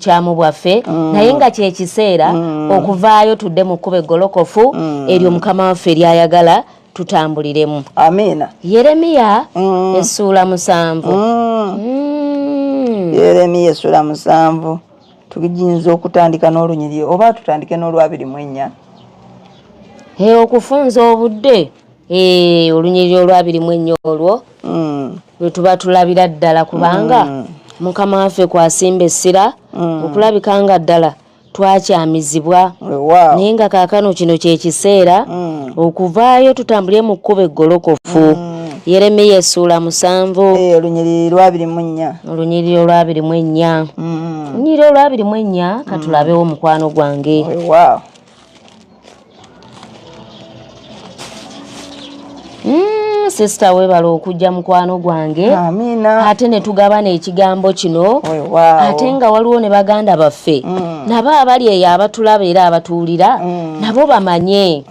Bukyamu bwaffe, naye nga kyekiseera okuvaayo tudde mu kkubo eggolokofu eryo Mukama waffe lyayagala tutambuliremu. Amiina. Yeremiya essuula 7. Yeremiya essuula 7, tugiyinza okutandika n'olunyiriri oba tutandike n'olw24? Okufunza obudde, olunyiriri olw24 olwo lwe tuba tulabira ddala, kubanga Mukama waffe kwasimba essira okulabika nga ddala twakyamizibwa, naye nga kaakano kino kyekiseera okuvaayo tutambulire mu kkubo eggolokofu. Yeremiya essuula 7. Olunyiriri lw24. Olunyiriri olw24. Olunyiriri olw24, katulabewo mukwano gwange. Sisita, weebala okujja, mukwano gwange. Amiina. Ate ne tugabana ekigambo kino, ate nga waliwo ne baganda baffe nabo abali eyo abatulaba era abatuwulira, nabo bamanye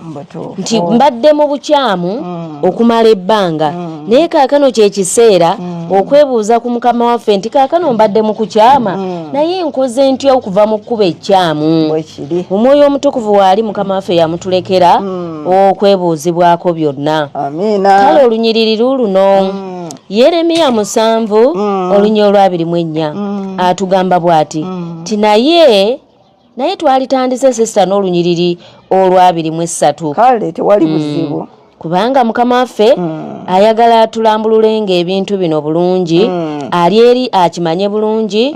nti mbadde mu bukyamu okumala ebbanga, naye kaakano kyekiseera okwebuuza ku Mukama waffe nti kaakano mbadde mu kukyama, naye nkoze ntya okuva mu kkubo ekkyamu? Bwekiri. Omwoyo Omutukuvu waali, Mukama waffe yamutulekera okwebuuzibwako byonna. Amiina. Kale olunyiriri luuluno, Yeremiya 7, olunya olw24, atugamba bw'ati ti naye twalitandise, sisita, n'olunyiriri olw23. Kale, tewali buzibu. Kubanga Mukama waffe ayagala tulambululenga ebintu bino bulungi, ali eri akimanye bulungi,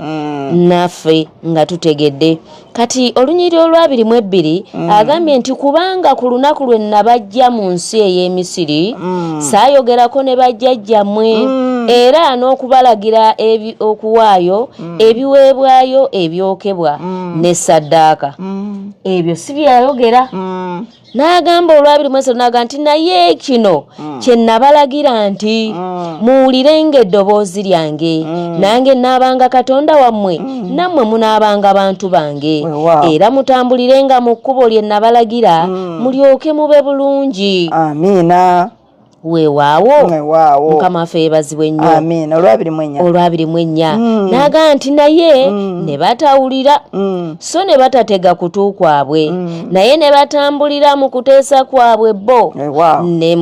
naffe nga tutegedde. Kati olunyiriri olw22 agambye nti, "Kubanga ku lunaku lwe nabajja mu nsi ey'Emisiri, saayogerako ne bajjajjammwe era n'okubalagira okuwaayo ebiweebwayo ebyokebwa ne saddaaka. Ebyo si byayogera." N'agamba olw23, n'agamba nti, "Naye kino kye nabalagira nti muwulirenga eddoboozi lyange, nange naabanga Katonda wammwe, nammwe munaabanga bantu bange, era mutambulirenga mu kkubo lye nabalagira, mulyoke mube bulungi." Amiina. Weewaawo. Weewaawo. Mukama waffe yeebazibwe nnyo. Amiina. Olw24. Olw24 n'agamba nti, "Naye ne batawulira, so ne batatega kutu kwabwe, naye ne batambulira mu kuteesa kwabwe bo ne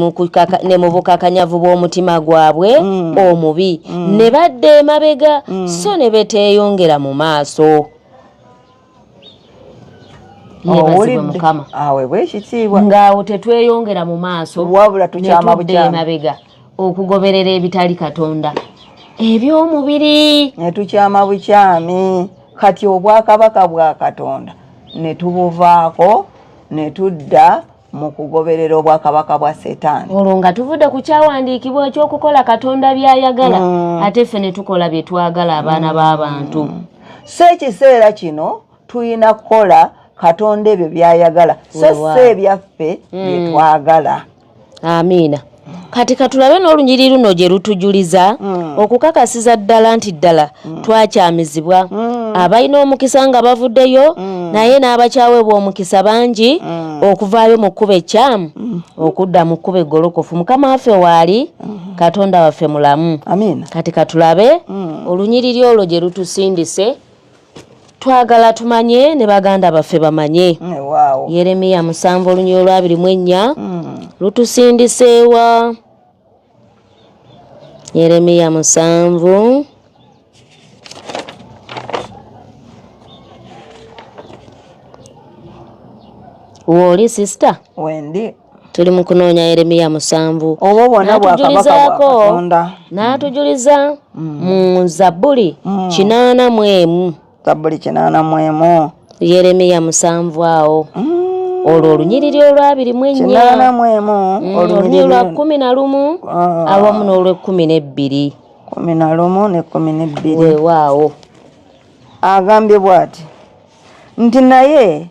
mu bukakanyavu bw'omutima gwabwe omubi, ne badda emabega, so ne beteeyongera mu maaso." Yeebazibwe. Owulidde? Mukama. Aweebwe ekitiibwa. Ng'awo tetweyongera mu maaso, Wabula tukyama ne tudda bukyama. emabega okugoberera ebitali Katonda, eby'omubiri. Ne tukyama bukyami. Kati obwakabaka bwa Katonda ne tubuvaako ne tudda mu kugoberera obwakabaka bwa Setaani. Olwo nga tuvudde ku kyawandiikibwa ekyokukola Katonda by'ayagala, ate ffe ne tukola bye twagala, abaana b'abantu. So ekiseera kino tulina kukola Katonda ebyo by'ayagala, so si ebyaffe bye twagala. Amiina. Kati katulabe n'olunyiriri luno gye lutujuliza okukakasiza ddala nti ddala twakyamizibwa. Abalina omukisa nga bavuddeyo, naye n'abakyaweebwa omukisa bangi okuvaayo mu kkubo ekyamu okudda mu kkubo eggolokofu. Mukama waffe waali, Katonda waffe mulamu. Amiina. Kati katulabe olunyiriri olwo gye lutusindise. Twagala tumanye ne baganda baffe bamanye. Yeremiya 7, olunyiriri olw24 lutusindiseewa? Yeremiya 7. Wooli, sisita? Wendi. Tuli mu kunoonya Yeremiya 7. Obwo bwonna bwakabaka bwa Katonda. N'atujuliza mu Zabbuli 81. Zabbuli 81. Yeremiya 7 awo, olwo olunyiriri olw24. 81. Olunyiriri lwa 11 awamu n'olw12. 11 ne 12. Weewaawo. Agambye bw'ati nti, "Naye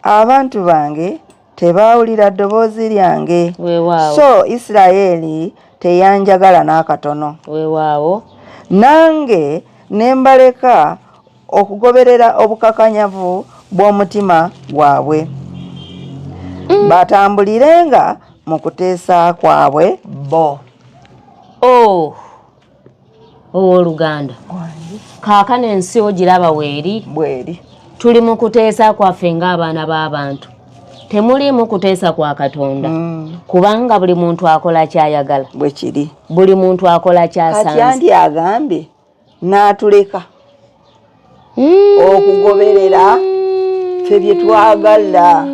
abantu bange tebaawulira ddoboozi lyange, so Isirayeli teyanjagala n'akatono. Nange ne mbaleka okugoberera obukakanyavu bw'omutima gwabwe, batambulirenga mu kuteesa kwabwe bo." Oh, owooluganda. Kaakano ensi ogiraba weeri. Bweri. Tuli mu kuteesa kwaffe ng'abaana b'abantu, temuliimu kuteesa kwa Katonda, kubanga buli muntu akola kyayagala. Bwe kiri. Buli muntu akola Kati kyasanze. Andi agambye n'atuleka okugoberera ffe bye twagala,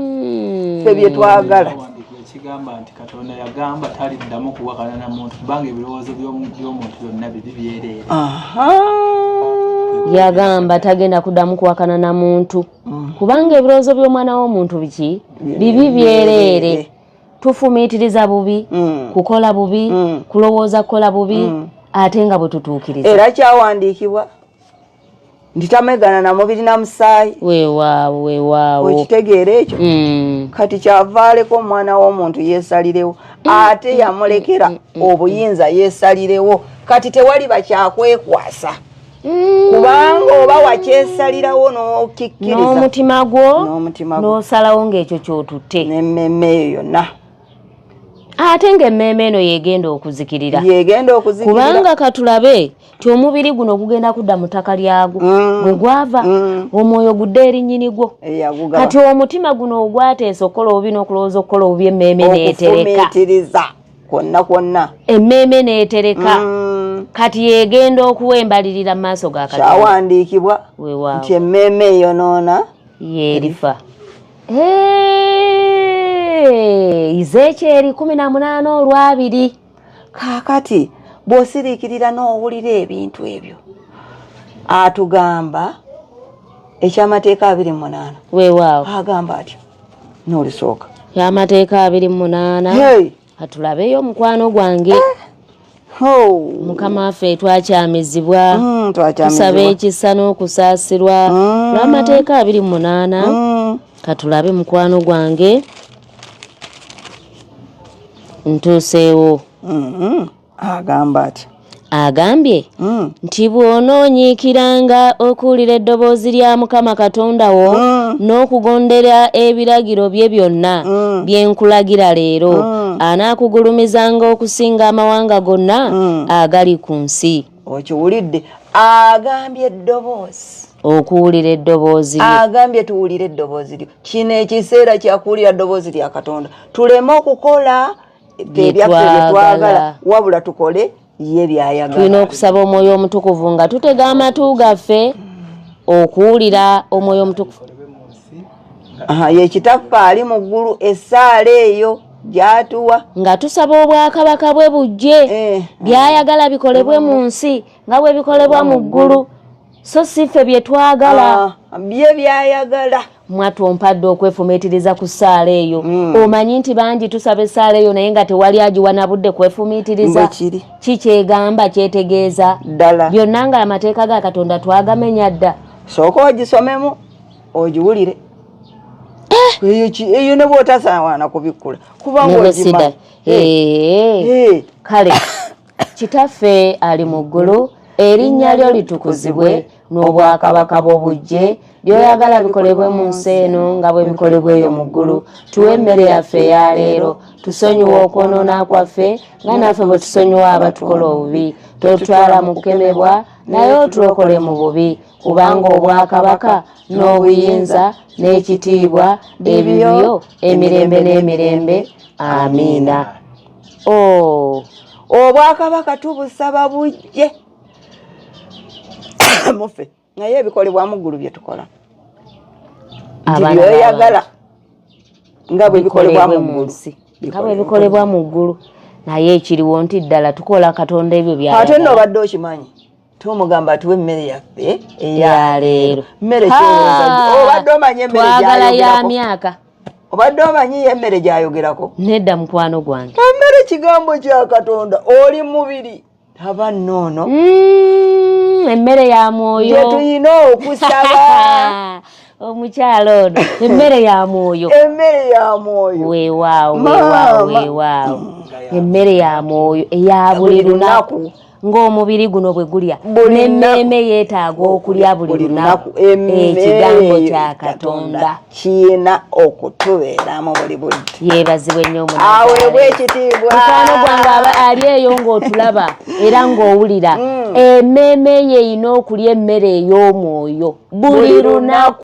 ffe bye twagala. Ekyawandiikibwa ekigamba nti Katonda yagamba taliddamu kuwakana na muntu, kubanga ebirowoozo by'omuntu byonna bibi byereere. Aha. Yagamba tagenda kuddamu kuwakana na muntu, kubanga ebirowoozo by'omwana w'omuntu biki? Bibi byereere. Tufumiitiriza bubi, kukola bubi, kulowooza kukola bubi, ate nga bwe tutuukiriza. Era kyawandiikibwa nti tamegana na mubiri na musaayi. Weewaawo, weewaawo. Okitegeera ekyo? Mm. Kati kyava aleka omwana w'omuntu yeesalirewo, ate yamulekera obuyinza yeesalirewo. Kati tewali bakyakwekwasa, kubanga oba wakyesalirawo n'okikkiriza n'omutima gwo, n'omutima gwo, n'osalawo ng'ekyo kyotutte, n'emmeeme eyo yonna. Ate ng'emmeeme eno yegenda okuzikirira. Yegenda okuzikirira. Kubanga katulabe ti omubiri guno gugenda kudda mu ttaka lyagwo gwe gwava, omwoyo gudde eri nnyini gwo. Eyagugaba. Kati omutima guno ogwateesa okukola obubi n'okulowooza okukola obubi, emmeeme n'etereka. Okufumiitiriza kwonna kwonna. Emmeeme n'etereka. Kati yegenda okuwa embalirira mu maaso ga Katonda. Kyawandiikibwa Weewaawo. nti emmeeme eyonoona yeerifa. Ezeekyeri 18 olwabiri. Kaakati bw'osiriikirira n'owulira ebintu ebyo, atugamba ekyamateeka 28. Weewaawo. Agamba atya n'olusooka? Kyamateeka 28. Hey! Katulabeyo omukwano gwange. Oh. Mukama waffe, twakyamizibwa. Twakyamizibwa. Tusaba ekisa n'okusaasirwa. Lwamateeka 28. Katulabe mukwano gwange, ntuuseewo. Agamba atya? Agambye nti bw'onoonyiikiranga okuwulira eddoboozi lya Mukama Katonda wo n'okugondera ebiragiro bye byonna bye nkulagira leero, anaakugulumizanga okusinga amawanga gonna agali ku nsi. Okiwulidde? Agambye eddoboozi. Okuwulira eddoboozi lye. Agambye tuwulire eddoboozi lyo. Kino ekiseera kyakuwulira ddoboozi lya Katonda, tuleme okukola bye ebyaffe bye twagala, twagala. Wabula tukole ye byayagala. Tulina okusaba Omwoyo Omutukuvu nga tutega amatu gaffe okuwulira Omwoyo Omutukuvu. Bikolebwe mu nsi. Aha, ye Kitaffe ali mu ggulu, essaala eyo gy'atuwa. Nga tusaba obwakabaka bwe bujje, byayagala bikolebwe mu nsi nga bwe bikolebwa mu ggulu, so si ffe bye twagala. Ah, bye byayagala. Mwatu ompadde okwefumiitiriza ku ssaala eyo. Omanyi nti bangi tusaba essaala eyo naye nga tewali agiwa na budde kwefumiitiriza. Bwe kiri. Kikyegamba, kyetegeeza ddala. Byonna nga amateeka ga Katonda twagamenya dda. Sooka ogisomemu ogiwulire. Eyo eyo ne bw'otasawaana kubikkula, kubanga Ne bwe sida. ogimanyi. Kale, Kitaffe ali mu ggulu, erinnya lyo litukuzibwe, n'obwakabaka bwo bujje, by'oyagala bikolebwe mu nsi eno nga bwe bikolebwa eyo mu ggulu. Tuwe emmere yaffe eya leero, tusonyiwe okwonoona kwaffe nga naffe bwe tusonyiwa abatukola obubi, totutwala mu kukemebwa, naye otulokole mu bubi, kubanga obwakabaka n'obuyinza n'ekitiibwa ebibyo emirembe n'emirembe. Amiina. Oh. Obwakabaka tubusaba bujje muffe, naye ebikolebwa mu ggulu bye tukola nti Abaana byoyagala nga bwe bikolebwa bikolebwe mu mu ggulu nsi nga bwe bikolebwa mu ggulu, naye ekiriwo nti ddala tukola Katonda ebyo Ate byayagala? nno obadde okimanyi, tumugamba atuwe emmere yaffe eya leero. Mmere kyolowooza, obadde omanyi emmere Twagala ya gyayogerako? myaka. Obadde omanyi ye emmere gyayogerako? Nedda, mukwano gwange. Emmere kigambo kya Katonda. Oli mubiri, taba nnoono. Emmere ya mwoyo. Gye tuyina okusaba. Omukyalo ono, emmere ya mwoyo. Emmere ya mwoyo. Weewaawo, weewaawo. Maama. Weewaawo, emmere ya mwoyo eya buli lunaku. Ng'omubiri guno bwe gulya, Buli n'emmeeme yeetaaga okulya buli lunaku ekigambo kya Katonda. Kiyina okutubeeramu buli budde. Yeebazibwe nnyo. Aweebwa ekitiibwa. Mukwano gwange ali eyo ng'otulaba era ng'owulira, emmeeme ye erina okulya emmere ey'omwoyo buli lunaku.